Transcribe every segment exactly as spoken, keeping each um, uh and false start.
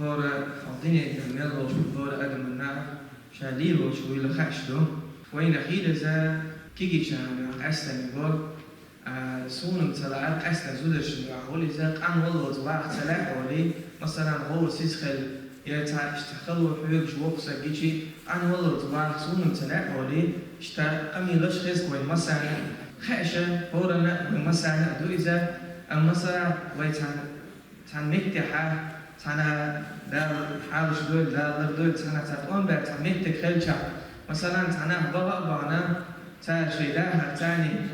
ХӀора хьалдинейтар мел волчу хӀора адамна ша лийр волчу вуйла хаьаш ду. Вайна хийлаза кигичарна къаьстина гор, а, суна ца лаьара къаьстина зударшна дуьхьа гӀолиза, къан валлалц ваха ца лаьа олий, масалан, гӀовгӀа сиз хила, я цхьа иштта хало хьоьгуш воккха саг гичи, къан валлалц ваха суна ца лаьа олий, иштта къамелаш хеза вайн массарна, хаьаша хӀорана вайн массарна а ду иза, амма масала вай цхьана Цхьана меттехьа, цхьана Дала хьалаш дойла, Дала лардойла, цхьана цхьа тӀом баьр, цхьа меттиг хилча, масалан, цхьа нах баха а бахана, цара шайн дахар царний,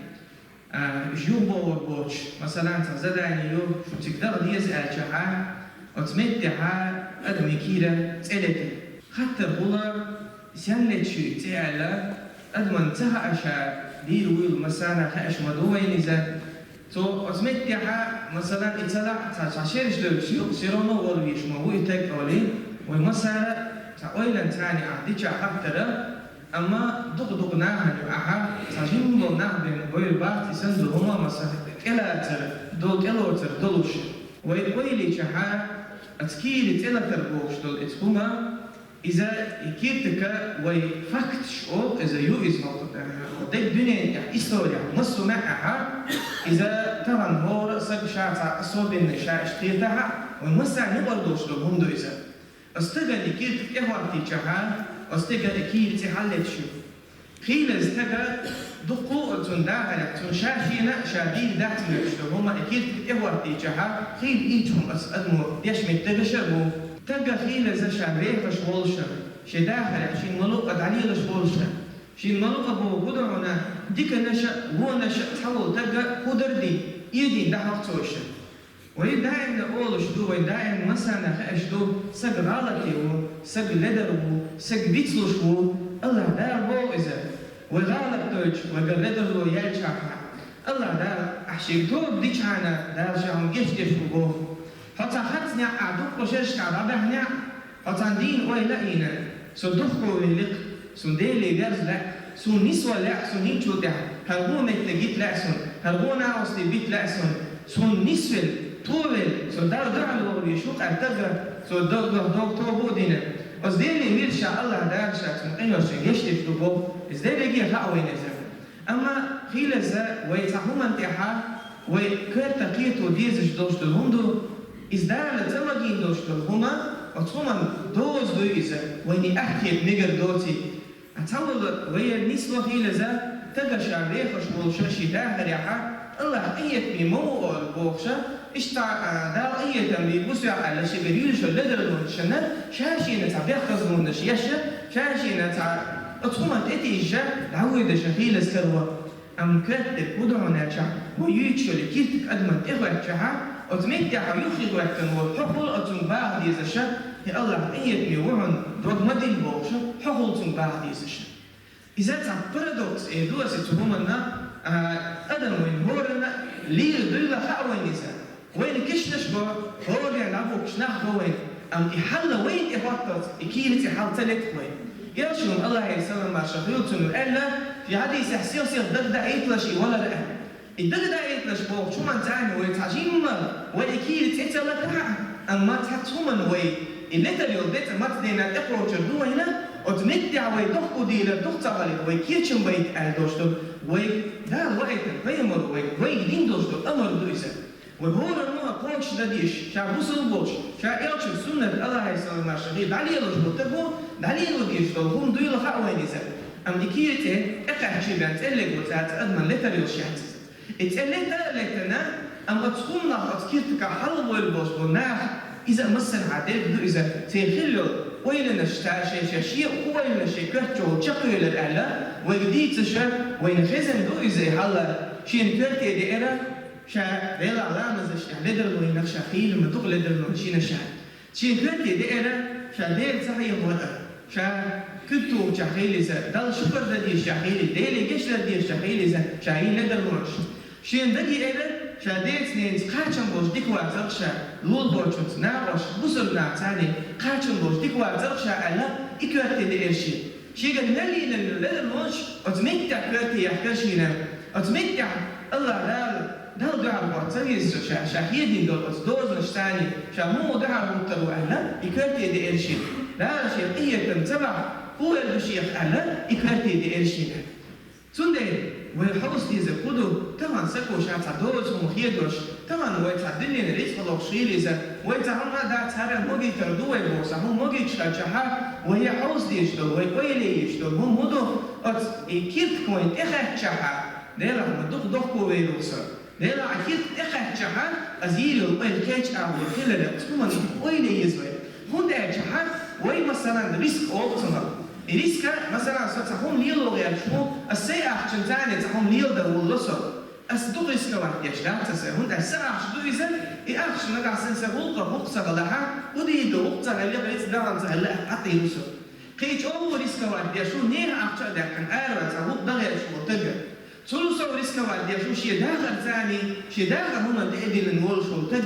а, уьш юхабохур боцуш, масалан, цхьа задание ю, шу цига даха деза аьлчахьа, оцу меттехьа адамийн кийра цӀе лета. Хаттар хуьлу, сенна леташ ю и цӀе аьлла, адамна ца хаьа ша дийр вуйла массарна хаьаш ма ду вайна иза. Цо оцу меттехьа, масалан, и ца лаьа, цхьа, цхьа шераш девлча юкъа, всё равно вала веш ма ву и таг олий, вай массара цхьа ойланна царний ахь дича хаттара, амма дукха-дукха нахана ю ахьа, цхьа жимма болу нах бен бойла бац и санна ду хӀума, масалан, тӀелацар, долу тӀелоцар долуш. Вай ойличахьа, оцу кийра цӀе латар бохуш долу оцу хӀума, Иза и киртика вай факташ олу, иза ю иза хӀокху, э, дерг дуьненан тӀехь, история, массо а маьӀӀехьа, иза тахана хӀора а сага ша цхьа особенно ша иштта хетахьа, вай массарна юкъара долуш долу хӀума ду иза. Оцу стагана и киртика тӀехӀоттийчахьа, оцу стеган и кийра цӀе хьаллеташ ю. Хийлаза стага дуккха а цунна дахарехь, цунна ша шена а ша дийр дац моьттуш долу хӀума и киртика тӀехӀоттийчахьа, хийла ийча хӀума оцу адамо деш меттигаш а бу. Стага хийлаза ша вехаш волуша, шен дахарехь шен малукъа дӀалелаш волуша, шен малукъа боху хӀун ду хьуна, диканаша а, вонаша а цхьа волу стага хӀун дара дин, эдин дӀахьокху цо иша. Вай даимна олуш ду, вай даимна массарна хаьаш ду, сага гӀалате ву, сага ледар ву, сага вицлуш ву, АллахӀ Дала боху иза. Вай гӀалат дойтуш, вайгара ледарло яьлчахьа, АллахӀ Дала, ахь шега тоба дичхьана, Дала ша хьуна гечдеш ву боху. Хьо цхьа харц некъ ахь дуккха шерашкахь дӀабаьхьнехь, Хьо цхьана дийна ойла а йина, со духко вели-кх, суна Деле верза лаьа, суна нисвала лаьа, суна хӀинчул тӀаьхьа хӀара вон меттиг йита лаьа суна, хӀара вон накъостий бита лаьа суна, суна нисвелла, товелла, со Далла дуьхьал вахар веш ву, къаьртага, со дог-, дог-, дог-, тоба а дина. Оцу Деле вирзича АллахӀ Дала ша цунна къиношна гечдеш ду боху, иза дерриге а хаьа вайна иза. Амма хийлаза вай цхьа хӀуманна тӀехьа, вай коьрта кхето дезаш долуш долу хӀума ду, иза Дала ца магийна долуш долу хӀума, оцу хӀуманна доза дуй иза, вайна и ахкета мегар доций. А цхьавола вайна нисло хийлаза, стага ша вехаш волуша шен дахарехьа, АллахӀ къинхетаме ма ву олу бохуша, иштта, а, Дала къинхетам бийр бу соьга аьлла, шегара юьйцуш йолу ледарлонашна, ша шена цхьа бехказлонаш еша, ша шена цхьа оцу хӀуманна тӀетийжа, дӀавоьдуша хийлаза каро. Амма коьртаниг хӀун ду хьуна аьлча, вай юьйцуш йолу киртиг адаман тӀехӀоьттичахьа, оцу меттехь хьо юххе хӀоьттина волу хьо хула оцунна баха дезаша, и АллахӀ къинхетаме ву хьуна, дог ма дина бохуша, хьо хула цунна баха дезаша. Иза цхьа парадокс эр ду аса цу хӀуманна, а, адам вайн хӀоранна лийр дуйла хаьа вайн иза. Вайна кешнаш го, хӀоранна дӀабухкуш нах го вайн, амма и хьалла вайна тӀе хӀотталц, и кийра цӀе хьал ца летта вайн. Элчано, АллахӀера салам-маршалла хуьлда цунна, аьлла, и хьадисехь сел-сел дагадеийталаш и валар аьлла. И дагадеийталаш бохучу хӀуманца цхьана вай цхьа жимма, вай и кийра цӀе ца латахьа, амма цхьацца хӀуманна вай, и летар йолу децӀа маца дена тӀекхочур ду вайна, оцу меттехь вай дохко дийрар дукха ца хилийта, вай кечам байта аьлла долуш ду, вай Дала ваийтар пайхамаро вай, вайга дина долуш ду, амар ду иза. Вай хӀоранна а кхочушдан дезаш, ша бусалба волуш, ша элчан суннат, АллахӀера салам-маршалла хуьлда, дӀалелош бу таго, дӀалело дезаш долу хӀума дуйла хаьа вайн иза. Амма и кийра цӀе тӀекхаьччи бен цӀе лего цаца адаман летар йолуш яц иза. И цӀе лета а летана, амма оцу хӀуманах оцу киртигах хьалавойла болуш болу нах, иза а массанхьа дерг ду иза, церан хилла йолу ойланаш цара шайн-шайн шен а ойланаш шайн коьрта чу волу чекхвелар аьлла, вайга дийцаша, вайна хезна ду иза и хьалла, шена коьрте деара, Ша Делахь ламазаш тӀехь ледарло йинарш ша хийла ма дукха ледарло шина ша. Шен коьрте деара, ша Дела ца хьехор а, ша куьг тухучохь хийла иза, Далла шукар дан дезачохь хийла, Деле гечдар дезачохь хийла иза, ша йина ледарлонаш. Шена даги эра, ша деца-ненаца кхачам болуш дика вацарх ша, лулахочунца, накъосташца, бусалба нахаца царний кхачам болуш дика вацарх ша аьлла, и коьрте деара шен. Шегара мел йинарг ледарлонаш оцу меттехь коьрте яхкара шена. Оцу меттехь АллахӀ Дала Далла дуьхьал хӀотта ца веза ша, ша хедийна долу оцу дозанаш царний, ша муха дуьхьал хӀуттур ву аьлла, и коьрте деара шена. Дала шен къинхетам ца бахь, хӀун эр ду шех аьлла, и коьрте деара шена. Цундела вай хьовса деза хӀун ду, тахана сако ша цхьа доза хӀума хедош, тахана вай цхьа дуьненан рицкъ лохуш хилийза, вай цхьа хӀума а дац, хӀара могийтар ду вай боху, цхьа хӀума могийташ хилчахьа, вай хьовса дезаш долу, вай ойла еш долу хӀума хӀун ду, оцу и киртка вайн тӀехаьччахьа, Делахь ма дукха дохко вер ву со. Делахь а киртка тӀекхаьччахьа, аса йийр йолу ойла кхечу агӀор хилар, оцу хӀуманна ойла еза вай. ХӀунда аьлчахьа, вай, масалан, риск олу цунах. И риска, масалан, со цхьа хӀума лело гӀерташ ву, аса сайн ахчанца цхьа хӀума леладан волло со. Аса дукха рисковать деш дац аса, хӀунда аьлча сан ахча ду иза, и ахча нагахь санна сан гӀуллакхах хӀума ца хилахь, хӀун дийр ду, гӀуллакх ца хилла, рицкъ дахана ца хилла, ахь къатийр ву со. Кхин чӀогӀа рисковать деш ву, нехан ахча а даьккхина, араваьлла цхьа гӀуллакх дан гӀерташ волу стаг. Цул сов рисковать деш ву шен дахар царний, шен дахар хӀуманна тӀе а диллина волуш волу стаг.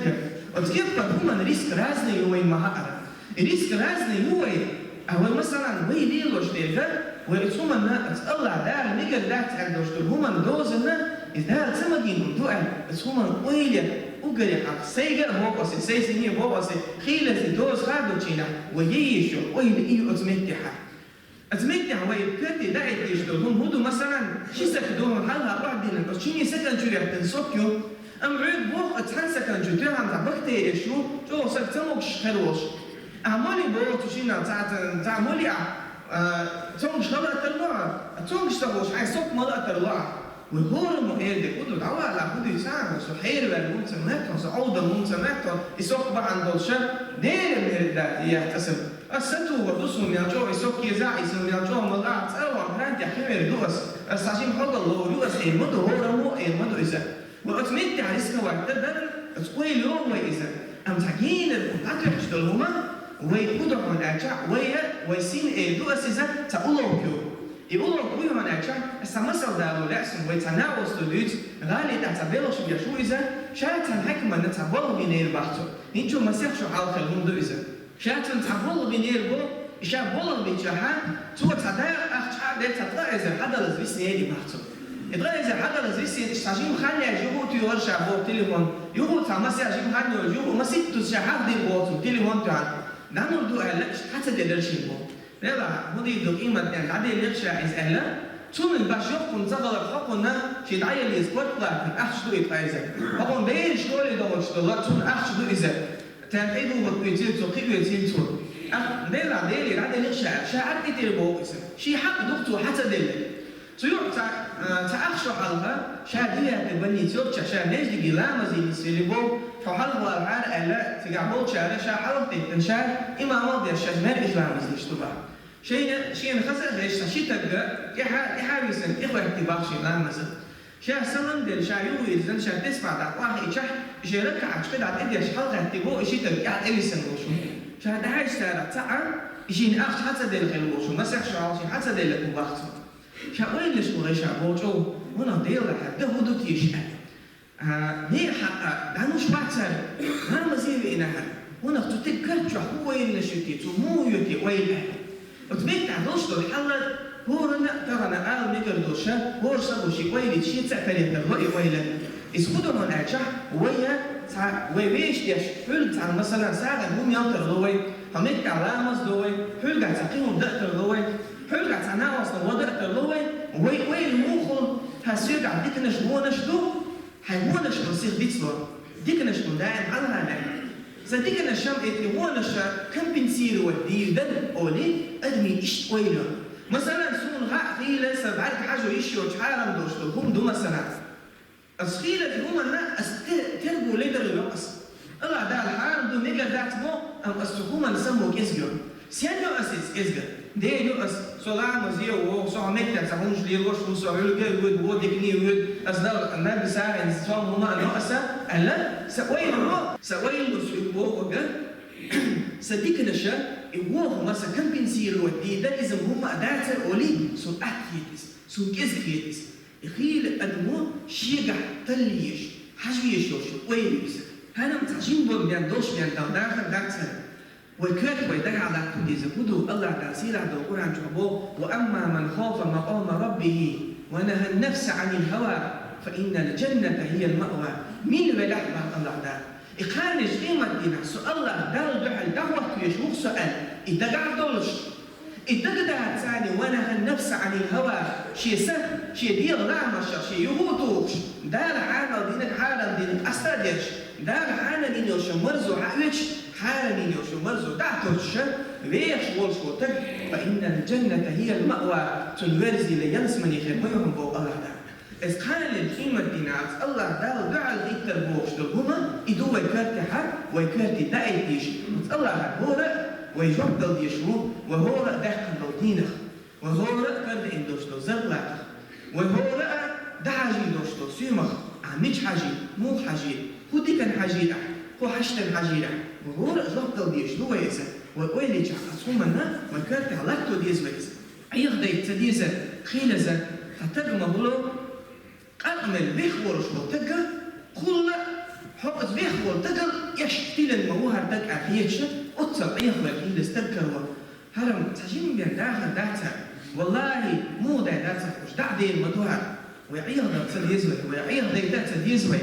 Оцу кеппара хӀуманна риск разный ю вайн ма-хаъара. И риск разный ю вайн, а вай, масалан, вай лелош дерг, вай оцу хӀуманна, оцу Аллах Дала мегар дац аьлла долуш долу хӀуманна дозанна, иза Дала ца магийна хӀума ду аьлла, оцу хӀуманна ойла, уггаре хьалха сайга а боху аса, сайн сине а боху аса, хийла аса доза хадочийнахь, вай яйиш йолу ойла и ю оцу меттехьа. Оцу меттехь вай коьрте даийташ долу хӀума хӀун ду, масалан, ши саг ду хьуна хьалха охьадиллина, оцу шинне сагана чу веттина сок ю. Амма хьоьга боху, оцу цхьана сагана чу тоьхна цхьа бактерияш ю, чӀогӀа саг ца могуш хир волуш. Ахь моли боху цу шиннах, цхьа, цхьа, цхьа моли ахь, а, цомгуш хила а тарло ахь, а цомгуш ца хилча, хьайн сок мала а тарло ахь. Вай хӀораммо эр дерг хӀун ду, дӀавала хӀун дуьйцу ахь, со хьераваьлла ву ца моьтту, со Ӏовдал ву ца моьтту, и сок бахьана долуша, Делан мер дац, яц аса. Аса сатухур ду суна мел чӀогӀа и сок езахь, и суна мел чӀогӀа мала ахь, цӀа а вахана, хьан тӀехь хи вер ду аса. Аса цхьа жима хьогалла ловр ю аса, эр ма ду, хӀораммо эр ма ду иза. Вай оцу меттехь рисковать дан дарна, оцу ойла йогӀу вай иза. Амма цхьа генара хӀума дӀатоьхча долу хӀума, вай хӀун ду хьуна аьлча, вай, вай син эр ду аса иза, цхьа уловка ю. И уловка хӀун ю хьуна аьлча, аса цхьа масал дало лаьа суна, вай цхьа накъосто дуьйцу, гӀали тӀехь цхьа белхаш беш ву иза, ша цхьана хьаькаманна цхьа болх бинера боху цо. ХӀинца масех шо хьалха хилла хӀума ду иза. Ша цунна цхьа болх бинера боху, и ша болх бичахьа, цо цхьа дакъа ахча хьа а делла, цхьа ткъа эзар хьадалаза виснера и боху цо. И ткъа эзар хьадалаза виснера, цхьа жима хан яьлча юха а туьйхира ша боху телефон, юха а цхьа масех жима хан йолча юха а маситтаза ша хьахдира боху цунна телефон тоьхна. ДӀа мур ду аьлла, иштта хьа ца делира шена боху. Делахь, хӀун дийр ду къематдийнахь дӀаделлера ша иза аьлла, цунна баш йоккхунна ца хилар хӀокхунна шен дӀаелла иза квартплата ахча ду и ткъа эзар. ХӀокхунна бераш школе дохуш долу, цунна ахча ду иза. Царна тӀе духург оьцийла цо, кхин оьцийла цо. ТӀаккха делахь, Деле дӀаделира ша, ша Ӏад тӀе тера боху иза. Шен хьакъ ду-кх цо хьа ца делла. Цу юкъа цхьа, а, цхьа ах шо хьалха, ша девятый больница йолччахь, ша маьждиге ламазе нисвелла боху, хьо хьалха валахьара аьлла, цигахь болчара ша хьалха теттина, ша имамал деш, шаьш маьркӀажа ламаз деш ду боху. Шайна, шена хаза а хезаш, цхьа ши таг тӀаьхьа, тӀаьхьа висина, тӀехӀоьттина боху шен ламаза. Ша салам делла, ша юхавирзина, ша тесбахь дӀа къохьийчахь, шен ракаӀаташ кхидӀа тӀедеш хьалахӀоьттина боху и ши таг тӀаьхьа тӀевисина волуш. Ша дӀахьаьжча царах цхьаъ, и шена ахча хьа ца делла хилла волуш, масех шо хьалха шена хьа ца делла хилла боху цо. Ша ойланаш бу гӀайша боху чӀогӀа, хӀунах Делан хьаьта хӀун ду теша аьлла. А, нехан хьакъ дӀалуш вац цара, ламазе веана хьара. ХӀунах цу тӀе кхаччохь хӀун ойланаш ю те, цо муха ю те ойла аьлла. Оцу меттехь долуш долу хьал хӀоранна а тахана ала мегар долуша, хӀора саго шен ойла, шеца а каретар ло и ойла. Иза хӀун ду хьуна аьлча, вай цхьа, вай вешан деш, хьуьлга цхьана, масалан, сагӀина хӀума ял тарло вай, хьо меттехь ламаз до вай, хьуьлгахь цхьа кхин хӀума дан а тарло вай, хьуьлгахь цхьа накъостана ван дан а тарло вай, вай ойла муха хуьлу, хьан соьгахь диканаш, вонаш ду, хьайн вонашкахь сих дицло, диканашкахь даим хьалха лаьа. Сан диканашам и тӀе вонаша компенсировать дийр дара олий, адамийн иштта ойла. Масалан, суна хаьа хийла сан бӀаьрг хьажо йиш йоцуш хьарам долуш долу хӀума ду, масалан. Ас хийла хӀуманна ас те-, терго ледар йо ас. Аллах Дала хьарам ду мегар дац бо, амма ас цу хӀуманна само кӀезиг йо. Сен йо ас иза кӀезиг? Ден йо ас, со ламазе а вогӀу, со хьо меттехь цхьа хӀумаш лелош ву, со хьуьлга а воьду, вон дикане а воьду, ас Дала наб сагӀина цхьа хӀума а йо аса, аьлла, сан ойла йо, сан ойла йо суьга бохург, сан диканаша и вон хӀума сан компенсировать дийр дара, иза хӀума а дацара олий, суна атта хета иза, суна кӀезиг хета иза. И хийла адамо шегахь талла езаш, хьажа везаш йолуш ойла ю иза. ХӀара-м цхьа жима болу бен долуш бен Дала дахар дац хӀара. Вай коьрта вай дагахь латтар деза хӀун ду, Аллах Дала сийлахь долу Къуръан чохь боху: «وأما من خاف مقام ربه ونهى النفس عن الهوى». فإن الجنة هي المأوى. Мила велахь, бах Аллахь Дала, и кхана къематдийнахь со Аллахь Далла дуьхьал дӀахӀоттавеш ву со аьлла, и дагахь долуш, и дагадоцург, ونهى النفس عن الهوى, шен са, шен дегӀан лаамашах шен юха а тухуш, Дала хьарам динарг хьарам динарг къастадеш, Дала хьанал йина йолчу марзо хьаоьцуш, хьарам йина йолчу марзо дӀа а тоьттуш, вехаш волуш волу стаг, فإن الجنة هي المأوى, цунна верзийла ялсамани хир ма ю хьуна, боху Аллахь Дала. Иза кхана къематдийнахь Аллахь Далла дуьхьал хӀиттар бохуш долу хӀума, и ду вай коьртехь, вай коьрте даийта дезаш. Аллахьа хӀора а вай жоп дала дезаш ву, вай хӀора а даьккхина долу дийнах, вай хӀора а карадеана долуш долу зарплатах, вай хӀора а дӀахьажийна долуш долу соьмах, ахь мича хьажийра, муха хьажийра, хӀун диканна хьажийра ахь, хӀун хьаштана хьажийра ахь, вай хӀора а жоп дала дезаш ду вай иза. Вай ойла йича, оцу хӀуманна вай коьртехь латто деза вай иза. Ӏехадайта ца дезара, хийлаза, цхьа стаг ма хуьлу, къаркъа мел веха волуш волу стаг, кхулла а, хьо оцу веха волу стагал эшна тилина ма ву хӀара стаг аьлла хеташ, оццул Ӏехавелла хилла стаг караво. ХӀара-м цхьа жимма бен дахар дац хӀара. Валлахьи, муха дай дац хӀара, уьш дӀа а дена ма ду хӀара. Вай Ӏехадала ца деза вай, вай Ӏехадайта а ца деза вай.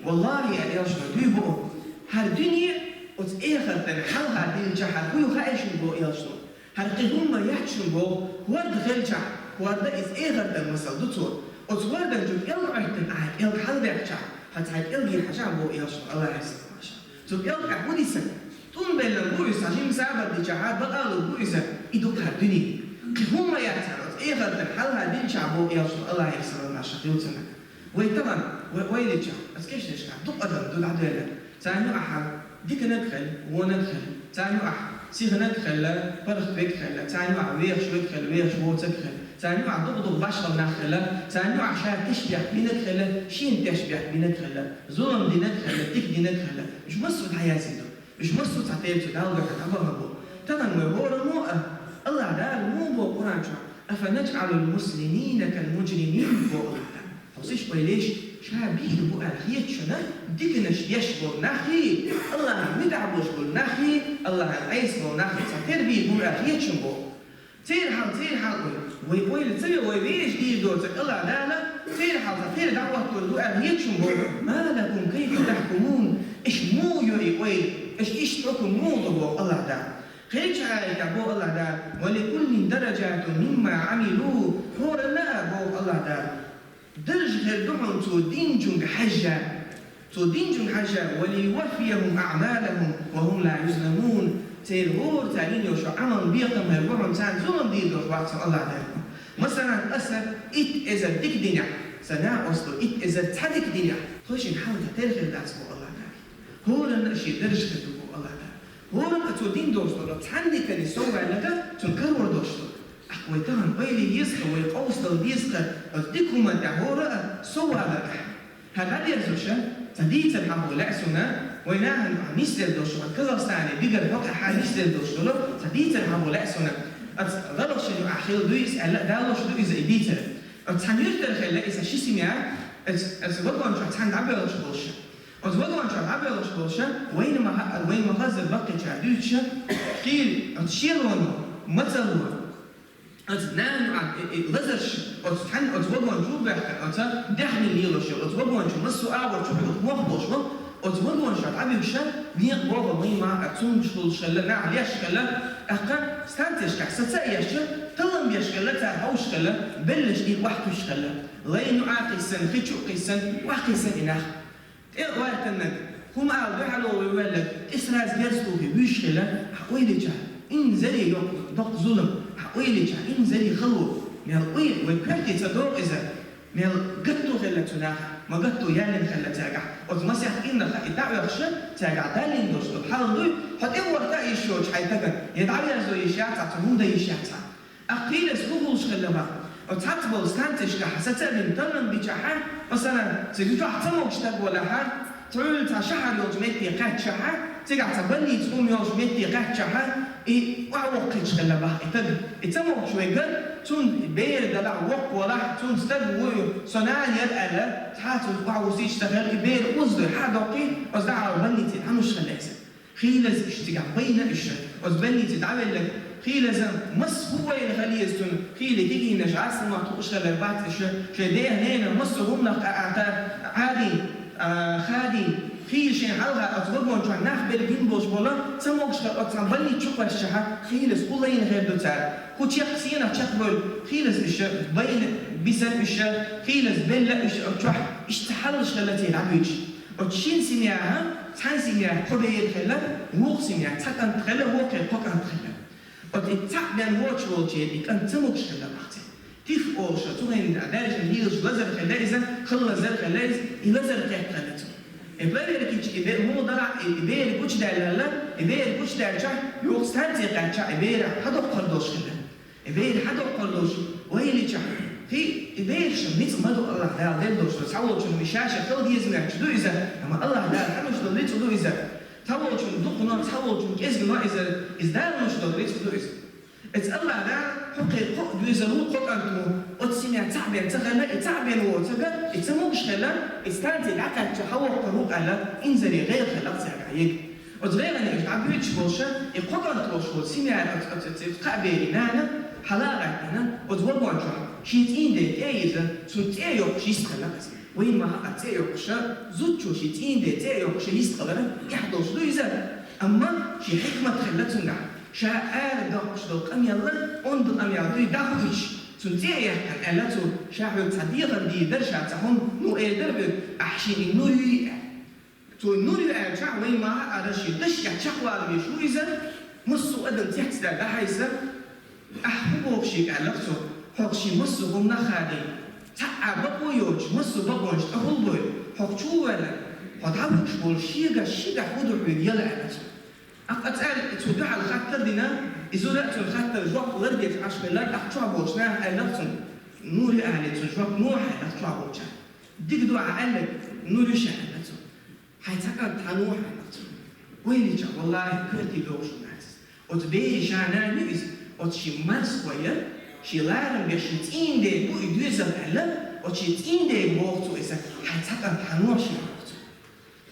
Валлахьи, аьлла, элчано дуй бу, хӀара дуьне оцу эхартан хьалха дилча хӀара хӀун ю хаьий шуна, боху элчано. ХӀара кхин хӀумма яц шуна, боху, хӀорда хилчахь, хӀорда, иза эхартан масал ду цо. Оцу хӀордан чу кӀелга Ӏоьттина ахь кӀелга хьалабаьхчахь, хьан цхьа кӀелге хьажахь, боху элчано, Аллахьера салам-маршалла. Цу кӀелгахь хӀун ю иза? ТӀум белларг бу иза, жима сабар дичахь, бакъалург бу иза, и ду кхара дуьне. Кхин хӀумма яц хӀара, оцу эхартан хьалха дилчахь, боху элчано, Аллахьера салам-маршалла хуьлда цунна. Вай тахана, вай ойла йича, оцу кешнашкахь дукха адам ду дӀадоьллина. Царна юкъахь диканиг а хилла, вониг а хилла. Царна юкъахь сиханиг а хилла, паргӀатвиг а хилла. Царна юкъахь вехаш верг а хилла, вехаш воцург а хилла. Царна юкъахь дукха-дукха башхалла нах а хилла. Царна юкъахь ша тешнабехк бинарг а хилла, шена тешнабехк бинарг а хилла. Зулам динарг а хилла, дика динарг а хилла. Уьш массо а дӀаязйина ду. Уьш массо а цхьатерра цу Далла дуьхьа дӀабахана бу. Тахана вай хӀора муха а, Аллахь Дала муха боху Къуръан чохь: أفنجعل المسلمين كالمجرمين, боху Аллахь Дала. Хьовсийша, ойла еш, ша бийр бу аьлла хеташ шуна диканаш деш болу наххий, Аллахьан муьтӀахь болуш болу наххий, Аллахьан Ӏеса болу наххий цхьатерра бийр бу аьлла хеташ шуна, боху. Церан хьал, церан хьал, вай ойла ца йо, вай вешан дийр доцург Аллахь Дала, церан хьал цхьатерра дӀахӀоттор ду аьлла хеташ шуна, боху. ما لكم كيف تحكمون? Аша муха йо и ойла? Аша иштта хьукам муха до, боху Аллахь Дала. Кхечу аятехь боху Аллахь Дала: ولكل درجات مما عملوا, хӀоранна а, боху Аллахь Дала, даржа хир ду хьуна цо динчуьнга хьаьжжа. Цо динчуьнга хьаьжжа, وليوفيهم أعمالهم وهم لا يظلمون. Церан хӀора цара йина йолу Ӏамалан бекхам хир бу хьуна, царна зулам дийр долуш вац хьуна Аллахь Дала. Масалан, аса итт эзар дика динехь, сан накъосталла итт эзар цхьа дика динехь, тхо шина хьалха тера хир дац, боху Аллахь Дала. ХӀоранна а шен даржа хир ду, боху Аллахь Дала. ХӀоранна а цо дина долуш долу цхьана диканан сов ваьлларг цунна карор долуш ду. Ахь вай тахана ойла еза-кх, вай къовсадала деза-кх оцу дика хӀуманна тӀехь хӀора а сов валар ахь. ХӀара дӀадерзош, цхьа дийцар хьахо лаьа суна, вай нахана нисделла долуш, вай Казахстане дигара хӀокху хьан нисделла долуш долу, цхьа дийцар хьахо лаьа суна. Оцу гӀалгӀашна юкъахь хилла дуй иза аьлла, далош ду иза и дийцар. Оцу цхьана юьртара хилла иза ши семья, оцу, оцу вагон чохь цхьаьна дӀабоьлхуш болуш. Оцу вагон чохь дӀабоьлхуш болуша, вайна ма хаьара, вайна ма хазара баккхийчара дуьйцуша, хийла оцу шелоно, мацалло, оцу нана, а, э, э, лазарш, оцу цхьаьна оцу вагон чу а баьхкина, оцу даьхни лелош йолу, оцу вагон чу массо а агӀор чу хьуьлуш мох болуш ву, оцу вагон чохь дӀабуьгуша, некъ боху вайна ма хаьара, цуьнгаш хуьлуш хилла, нах леш хилла, тӀаккха станцешкахь саца а ешча, таллам беш хилла, цара хьовш хилла, беллачу дийна охьакхуьйсуш хилла. Лайна юкъа а кхийсина, хи чу а кхийсина, охьакхийсина и нах. ТӀе а гӀоьртинарг, хӀума ала дуьхьало ваьлларг, тӀе сразу герз тухий вуьйш хилла, хьан ойла йича, инзаре йоккха, доккха зулам, хьан ойла йича, инзаре хало, мел ойла, вай коьрте ца догӀу иза, мел гатто хилла цу наха, ма гатто яьллина хилла цаьргахь, оцу масех иннах и дӀаоьхуша, цаьргахь даллина долуш долу хьал дуй, хьо тӀе ворта а йиш йоцуш хьайн тагана, я дӀаверзо йиш яц хьан, цу хӀума дан йиш яц хьан. Ахь кхийраз хӀун хуьлуш хилла бах? Оцу цхьацца болу станцешкахь саца а бина таллам бичахьа, масала, цига чохь ца могуш стаг волахьа, цхьа Ӏуьллу цхьа шахьар йолчу метте кхаьччахьа, цигахь цхьа больница хӀума йолчу метте кхаьччахьа, и охьавоккхуьйтуш хилла бах и таг. И ца могуш вайга, цунна бер далахь, воккха волахь, цунна стаг вуй, со нана яра аьлла, цхьа а цунна охьавуссийча ца хилла, и бер озадой хьа а доккхий, оцу дӀахьа больнице хьануш хилла иза. Хийлаза уьш цигахь байна уьш. Оцу больнице дӀавелларг хийлаза, массо а хӀун вайна хала еза цунна, хийла кегийнаш, гӀазкхийн мотт хууш хилар бац уьш, шайн ден-ненан массо а хӀуманах къа-, къа-, Ӏадийна, а, хадийна, хийла шайн хьалха оцу вагон чохь нах белла гина болуш болу, ца могуш хилла оцу цхьана больнице чу кхаьччахьа, хийлаза хӀун лайна хир ду цара. ХӀун чекх сенах чекхбевлла, хийлаза уьш, байна бисина уьш, хийлаза белла уьш оцу чохь, иштта хьалхалуш хилла церан дӀабуьйцуш. Оцу шина семьяхьа, цхьана семьяхь кхо бер хилла, вукху семьяхь цхьа кӀант хилла, вукху кхо кӀант хилла. Оцу и цхьаъ бен воцуш волчеран и кӀант ца могуш хилла бах церан. Тиф олуш, цу хенахь даьржина лелаш лазар хилла иза, хала лазар хилла иза, и лазар кхетта хилла цунна. И проверкича и бе-, муха далахь, и, и бер гучудаьлла, и бер гучудаьлчахь, юха станци кхаьччахь, и бер хьадоккхур долуш хилла. И бер хьадоккхур долуш, вай личахь, хи, и бераш ницкъ ма ду, Аллах Дала делла долуш ду, цхьаволчун и ша-ша хила деза моьттуш ду иза, амма Аллах Дала хьануш долу ницкъ ду иза. Цхьаволчун дукха но, цхьаволчун кӀезиг но иза, иза Дала луш долу ницкъ ду иза. Эцу Аллах Дала хӀокхеран кхо а доьзал ву, кхо кӀант ву, оцу семьяхь цхьаъ бен ца хилла, и цхьаъ бен воцург, и ца могуш хилла, и станци дӀакхаьчча хьавоккхур ву аьлла, инзаре гӀайгӀа хилла цаьргахь ега. Оцу гӀайгӀане уьш дӀабуьйцуш болуша, и кхо кӀант волуш волу семья оцу, оцу, оцу, оцу кхаа берийн нана хьала а гӀаьттина, оцу вагон чохь шен цӀийнан ден цӀе йиза, цуьнан цӀе йоккхуш йистхилла иза. Вайна ма хаьа, цӀе йоккхуша, зудчо шен цӀийнан ден цӀе йоккхуша йистхилар эхь долуш ду иза. Амма шен хьикмат хилла цуьнгахь, ша ара доккхуш долу къамел, онда къамел дуй дӀахуьйцуш, цуьнан цӀе а яьккхина аьлла цо, ша хьоьга цхьа дехар дийр дара, ша цхьа хӀума, ну, эр дара хьоьга, ахь шена и нур юй аьлла. Цо нур ю аьлчахь, вай ма хаьара, шен дашехь чекхвала везаш ву иза, массо а адам цецдаьлла дӀахьийза, ахь хӀун боху шега аьлла цо, хьо шен массо а хӀуманах хадийна, цхьа а бакъо йоцуш, массо а бакъонаш тӀехула бойла, хьо чу а ваьлла, хьо дӀавуьгуш волу шегахь, шегахь хӀун ду хьоьга яла аьлла цо. Аккха цара цо дуьхьал хаттар дина, и зуда а цунна хаттар жоп лардеш Ӏаш хилла, тӀаккха чохь болчу наха аьлла цунна, нур ю аьлла цунна жоп, нур аьлла чохь болчара. Дика ду ахь аьлларг, нур ю ша аьлла цо. Хьайн цхьа кӀант хьан ву хьан оцу? Ойла йича, валлахӀи, коьрте догӀуш ву нацис. Оцу берийн ша нана ю иза, оцу шен марсхой, шен ларам беш, шен цӀийнан ден бу и доьзал аьлла, оцу шен цӀийнан ден боху цо иза, хьайн цхьа кӀант хьан ву ша боху цо.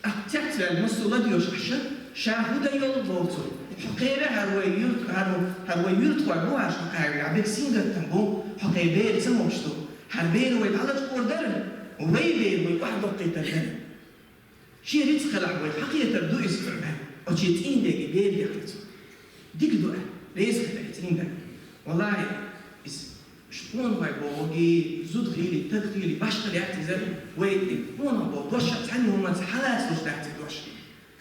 Ахь цецваьлла массо а ладоьгӀуш Ӏаш, ша хӀун дан йолу боху цо. Хьо кхера хӀара вай юрт-, хӀара, хӀара вай юьртахой бу аша хьо кхаьвлахь, бега сингаттам бу, хьо кхе бер ца могуш ду. ХӀара бер вай дӀалачкъор дара, вай бер вай охьадоккхийтар дара. Шен рицкъ хилахь вай хьакхетар ду иза, аьлла, оцу шен цӀийнан дега бер яхьа цо. Дика ду, аьлла, реза хила и цӀийнан да. ВаллахӀи, иза, ш-, къонахой бохуги, зуда хили, таг хили, башха яц иза, вай и къонах боху дош а цхьанна хӀуманца хьалацалуш дац и дош.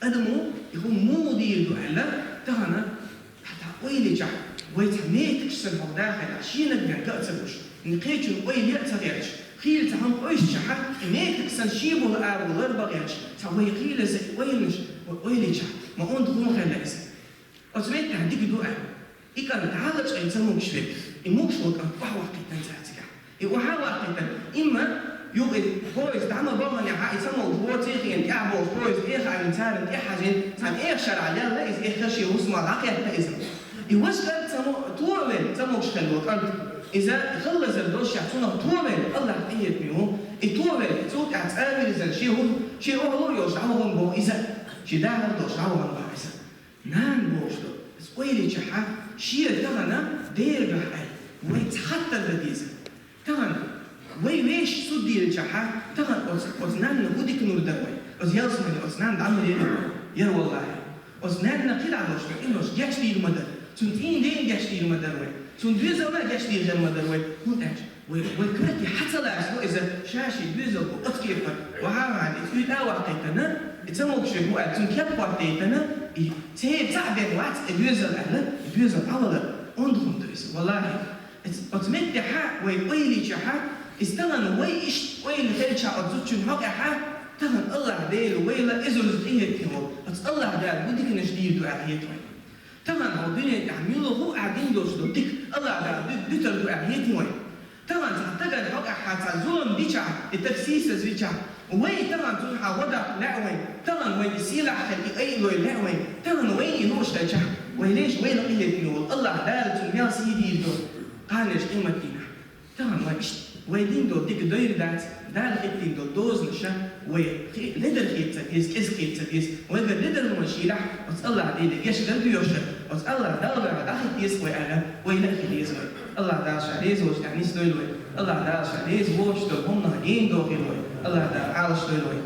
Адамо и хӀума муха дийр ду аьлла, тахана, хьан тхан ойла йичахь, вай цхьа метакаш санна хьо дахийла, шенаг вен ган а ца гуш, кхечун ойла а ца гӀерташ, хийла цхьа хӀума къуьйсучахьа, и метак санна шен болу агӀо лар бан гӀерташ, цхьа вай хийлаза и ойланаш, вай ойла йичахь, ма онда хӀума хилла иза. Оцу меттехь дика ду аьлла. И кӀант дӀалачкъийна ца могуш верг, и могуш волу кӀант охьаваккхийтина цара цигахь. И охьаваккхийтина, имма юха и поезд дӀа ма баханехьа, и ца могуш воций хиъна, тӀаьхьа бохуш поезд тӀехьа а вина, царна тӀаьхьа хьажийна, царна эха шарахь лелла иза, эха шен хӀусамах дӀакхетта иза. И важа кӀант ца мо-, товелла ца могуш хилла волу кӀант. Иза хала лазар долуш, цунах товелла, Аллах къинхетаме ву, и товелла, цул тӀаьхьа цӀа а вирзина, шен хӀу-, шен охьало а йолуш дӀавахана боху иза, шен дахар долуш дӀавахана боху иза. Нана бохуш ду, аса ойла йичахьа, шен тахана дера дуьхьа аьлла, вай цхьа хаттар дан деза. Тахана, вай вешан суд дийричахьа, тахана оцу, оцу нанна хӀун дика нур дара вай? Оцу ялсамане оцу нанна дӀанур яра вай? Яра, валлахӀи. Оцу нанна кхидӀа долуш вай, и долуш гечдийр ма дара. Цунна цӀийнан ден гечдийр ма дара вай. Цунна доьзална гечдийр хир ма дара вай. ХӀунда аьлча вай, вай коьрте хьан ца лаьцна иза, ша шен доьзал бу оцу кепара, вахьа-вахьа, и цуьйтӀа а ваккхийтина, и ца могуш верг ву аьлла, цунна кеп хӀоттийтина, и церан цхьаъ бен вац и доьзал аьлла, и доьзал Ӏа валар, онда хӀума ду иза, валлахӀи. Оцу, оцу меттехьа вай ойла йичахьа, иза тахана вай иштта ойла хилча оцу зудчун хьокъехьа, тахана Аллах Дела вайла иза руза тӀехӀиттина волу, оцу Аллах Дала хӀун диканаш дийр ду аьлла хета вайна. Тахана хьо дуьнен тӀехь мила хӀу ахь дина долуш ду дика, Аллах Дала ду-, дуьтар ду аьлла хетий вай? Тахана цхьа стагана хьокъехь цхьа зулам дичахь, и стаг сийсаз вичахь, вай тахана цунна хьан гӀо даккха лаьа вайн, тахана вайн и сийлахь хир, и айалой лаьа вайн, тахана вайна и лууш хилчахь, вай леш вайна къинхетаме волу Аллах Дала цунна мел сий дийр ду, кханерчу къематдийнахь. Тахана вай иштта Вай дийна долу дика дойр дац, Дала хӀиттийна долу дозанаш вай хи-, ледара хета ца деза, кӀезиг хета ца деза. Вайгара ледарлонаш елахь, оцу АллахӀ-Деле гечдар доьхуш, оцу АллахӀ-Далла дӀахӀитта деза вай аьлла, вайна а хила деза вай. АллахӀ-Дала Ша реза волчу тӀехь нисдойла вай. АллахӀ-Дала Ша реза воцуш долу хӀуманах гена дохийла вай. АллахӀ-Дала Ӏалашдойла вай.